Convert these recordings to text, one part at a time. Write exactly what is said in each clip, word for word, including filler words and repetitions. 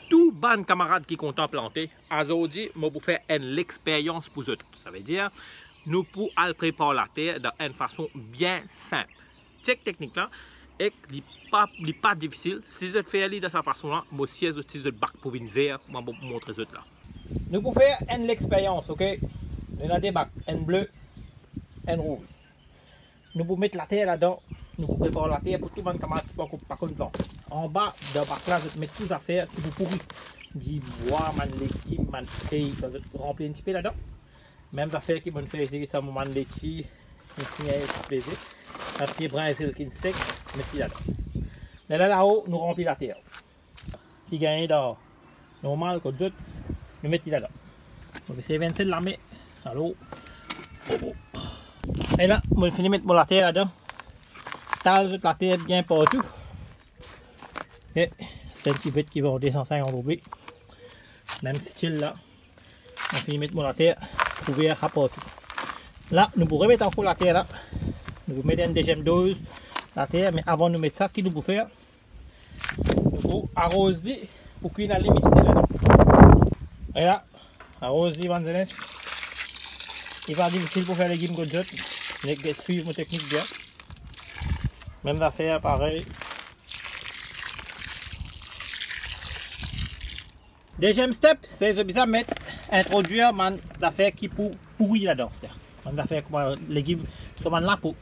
Tou bann kamarad ki kontan plante, azordi mo pou fer enn lexperyans pou zot. Savedir, nou pou al prepar later dan enn fason bien sinp. Chek teknik la, ek li pa, li pa difisil. Si zot fer li dan sa fason la, mo sir zot, si zot bak pou vinn ver, mo pou montre zot la. Nou pou fer enn lexperyans, ok? Nou ena de bak, enn ble, enn rouz. Nou pou met later ladan, nou pou prepar later pou tou bann kamarad ki pa, pa konn plante. Anba, dan bak la, zot met tou zafer ki pou pouri. Dibwa, bann legim, bann fey, sa zot ranpli enn tipe ladan. Mem zafer ki mo'nn fer isi, sa mo bann leti, ki finn gagn plezi. Sa pie brinzel ki sek, met li ladan. Lerla lao, nou ranpli later. Ki gagn dan normal kot zot, nou met li ladan. Mo pe servi enn sel lame. Alor, e la, mo fini met mo later ladan. Tal zot later bien partou. E, se enn kivet ki vann de san sinkant roupi. Mem stil la. Mo fini met mo later, kouver sa partou. La, nou pou remet ankor later la. Nou pou met enn deziem doz later, me avan nou met sa, ki nou pou fer? Nou pou aroz li pou ki ena limit later ladan. E la, aroz li, bann zenes. Li pa difisil pou fer legim kot zot. Nek get swiv mo teknik bien. Mem zafer, parey. Deziem step, se zot bizin met, introdwir bann zafer ki pou pouri ladan. Bann zafer kouma legim, so bann lapo.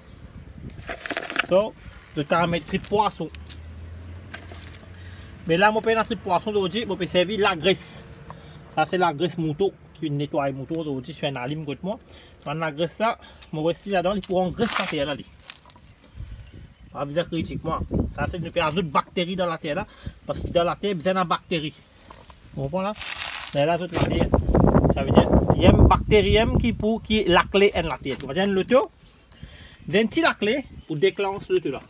So, zot kav met trit pwason. Me la, mo pena trit pwason zordi, mo pe servi lagres. Sa se lagres mouton, ki netway mouton zordi, fer enn lalim kot mwa. Bann lagres la, mo les li ladan, li pou angres later la, li. Pa bizin kritik mwa. Sa se nou pe azout bakteri dan later la, parski dan later bizin ena bakteri. Ou konpran la? Lerla zot later, savedir, li enn bakteriem ki pou, ki lakle enn later. Ou pa dir enn loto, li enn ti lakle pou deklans loto la.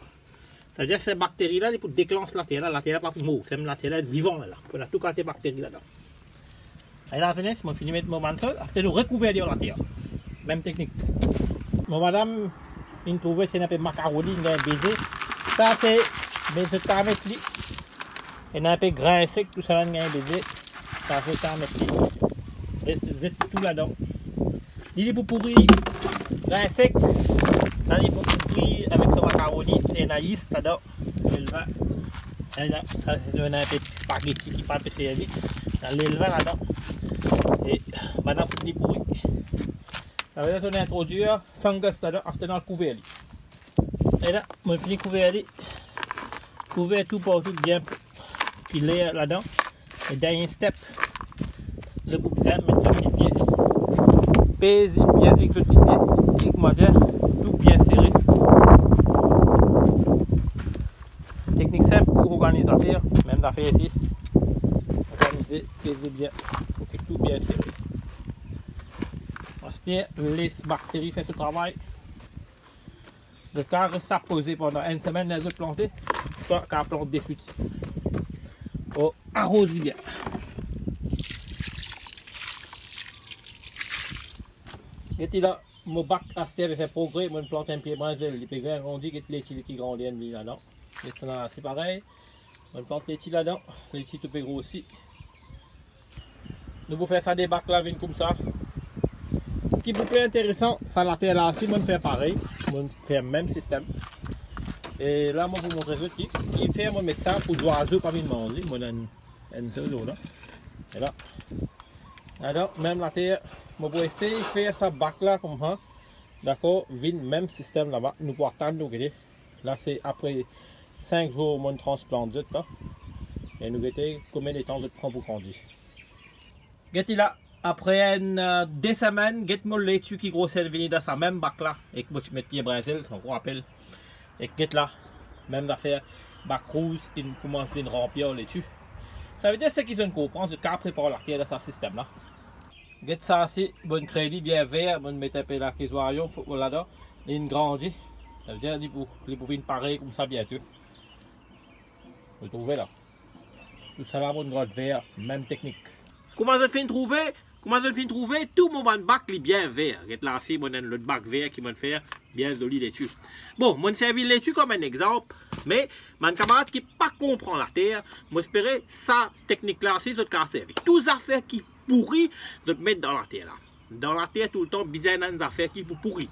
Savedir, se bakteri la, li pou deklans later la, later la pa pou mor, se mem later la vivan la. Pou ena tou kalite bakteri ladan. Ala, zenes, mo fini met mo bann sel, apre nou rekouver li ar later. Mem teknik. Mo madam, inn trouve ti ena inpe makaroni, inn gagn beze. Sa se, me zot kav met li. Ena inpe grin sek, tousala inn gagn beze. Sa zot kav met li. Zet, zet tou ladan. Li, li pou pouri, grin sek. Sa li pou pouri avek so makaroni, ena yis ladan. Lelvin. Ena, sa, nou ena inpe spageti ki pa pe servi. Ena lelvin ladan. E bann la pou fini pouri. Savedir, nou introdwir fungus ladan, apre nou al kouver li. E la, mo fini kouver li. Kouver tou partou bien pile ladan. E dernie step, zot pou bizin met zot lipie. Pez li bien ek zot lipie. Ek mo dir, tou bien sere. Teknik sinp pou organiz zafer, mem zafer isi. Organize, peze bien, pou ki tou bien sere. Aster, les bakteri fer so travay. Zot kav res sa poze pandan enn semenn, ler zot plante, zot kav plant deswit. O, aroz li bien. Get li la, mo bak aster pe fer progre, mo'nn plant enn pie brinzel, li pe bien grandi, get leti ki grandi enn li ladan. Get sa la, se parey. Mo'nn plant leti ladan, leti tou pe grosi. Nou pou fer sa de bak la vinn koumsa. Ki pou pli interesan, sa later la si mo'nn fer parey, mo'nn fer mem sistem. E la, mo pou montre zot ki, kifer mo met sa pou zwazo pa vinn manze, mo ena enn, enn sel zour la. E la. Alor, mem later, mo pou esey fer sa bak la koumsa. Dakor, vinn mem sistem laba, nou pou atann nou gete. La, se apre sink zour mo'nn transplant zot la. E nou gete konbien letan zot pran pou grandi. Get li la, apre enn, eh, de semenn, get mo leti ki groser vini dan sa mem bak la, ek mo ti met pie brinzel, ou rapel. Ek get la, mem zafer, bak rouz, inn koumans vinn ranpli ar leti. Savedir, seki zot konpran, zot kav prepar later dan sa sistem la. Get sa si, mo'nn kre li bien ver, mo'nn met inpe lake zwayon ladan, li'nn grandi. Savedir, li pou, li pou vinn parey koumsa biento. Zot trouve la. Tousala mo'nn gard ver, mem teknik. Kouma zot finn trouve, kouma zot finn trouve, tou mo bann bak li bien ver. Get la si, mo'nn enn lot bak ver ki mo'nn fer, Bien zoli leti. Bon, mo'nn servi leti kom enn exanp, me bann kamarad ki pa konpran later, mo espere sa teknik la osi zot kapav servi. Tou zafer ki pouri, zot met dan later la. Dan later toultan bizin ena enn zafer ki pou pouri.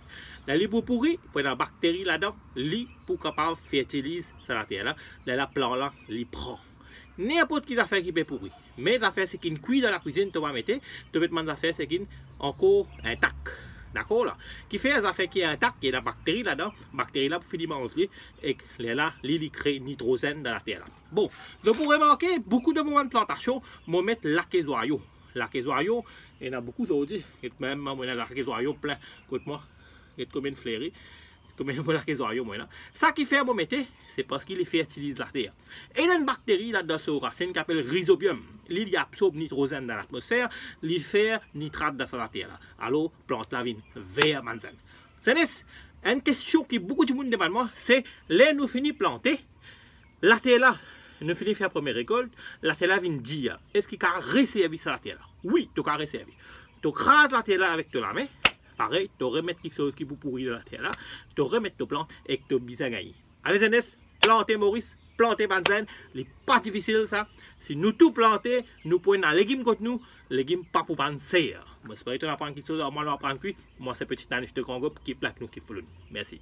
Ler li pou pouri, pou ena bakteri ladan, li pou kapav fertiliz sa later la, lerla plan la, li pran. Ninport ki zafer ki pe pouri. Me zafer seki'nn kwi dan lakwizinn, to pa mete, to met bann zafer seki'nn ankor intak. Dakor la? Kifer zafer ki intak, ena bakteri ladan, bakteri la pou fini manz li, ek lerla, li, li kre nitrozenn dan later la. Bon, donk pou remarke, boukou de mo bann plantasion, mo met lake zwayon. Lake zwayon, ena boukou zordi, get mem, mo ena lake zwayon plin kot mwa, get konbien fleri, konbien mo lake zwayon, mo ena. Sa kifer mo mete, se parski li fertiliz later. Ena enn bakteri ladan so rasinn ki apel rhizobium. Li, li absorb nitrozenn dan latmosfer, li fer nitrat dan sa later la. Alor, plant la vinn ver, bann zenn. Zenes, enn kestion ki boukou dimoun demann mwa, se ler nou fini plante, later la, nou fini fer premie rekolt, later la vinn dir. Eski kapav reservi sa later la? Wi, to kapav reservi. To kraz later la avek to lame, parey, to remet kiksoz ki pou pouri dan later la, to remet to plant ek to bizin gagne. Ale zenes, plante Moris, plante bann zenn, li pa difisil sa. Si nou tou plante, nou pou ena legim kot nou, legim pa pou bann ser. Mo espere to'nn aprann kiksoz ar mwa, nou aprann kwi. Mwa se Petit Nanis de Grand Gaube, keep like nou, keep follow nou. Mersi.